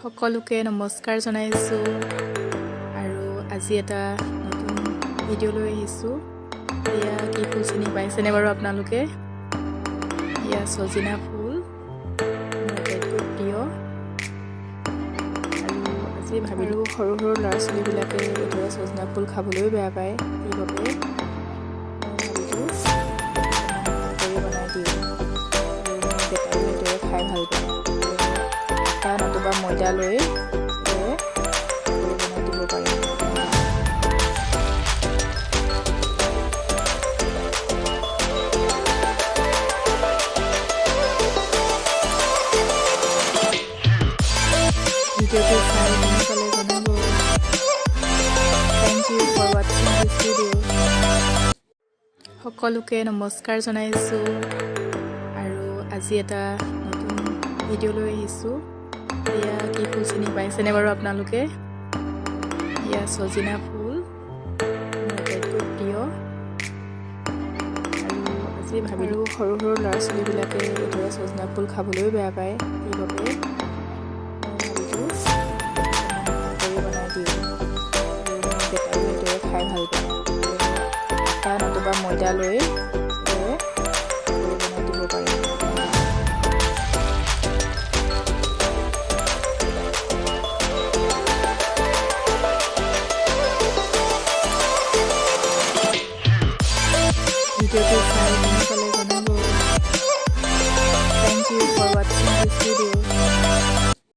সকলোকে নমস্কাৰ জনাইছোঁ আৰু আজি এটা নতুন ভিডিঅ' লৈ আহিছোঁ। এয়া কি ফুল চিনি পাইছেনে বাৰু আপোনালোকে? এয়া ছজিনা ফুল, মোৰ আটাইতকৈ প্ৰিয়। আৰু আজি ভাবিলোঁ, সৰু সৰু ল'ৰা ছোৱালীবিলাকে এইদৰে ছজিনা ফুল খাবলৈও বেয়া পায়, সেইবাবে মই ভাবিলোঁ পকৰি বনাই দিওঁ। আৰু মোৰ বেটাইও এইদৰে খাই ভাল পায়। আটা নতুবা ময়দা লৈ এইদৰে পকৰি বনাই দিব পাৰে। ভিডিঅ'টো চাই কেনে পালে জনাব। Thank you for watching this video. সকলোকে নমস্কাৰ জনাইছোঁ আৰু আজি এটা নতুন ভিডিঅ' লৈ আহিছোঁ। এয়া কি ফুল চিনি পাইছেনে বাৰু আপোনালোকে? এয়া ছজিনা ফুল, মোৰ আটাইতকৈ প্ৰিয়। আৰু আজি ভাবিলোঁ, সৰু সৰু ল'ৰা ছোৱালীবিলাকে এইদৰে ছজিনা ফুল খাবলৈও বেয়া পায়, সেইবাবে মই ভাবিলোঁ পকৰি বনাই দিওঁ। আৰু মোৰ বেটাইও এইদৰে খাই ভাল পায়। আটা নতুবা ময়দা লৈ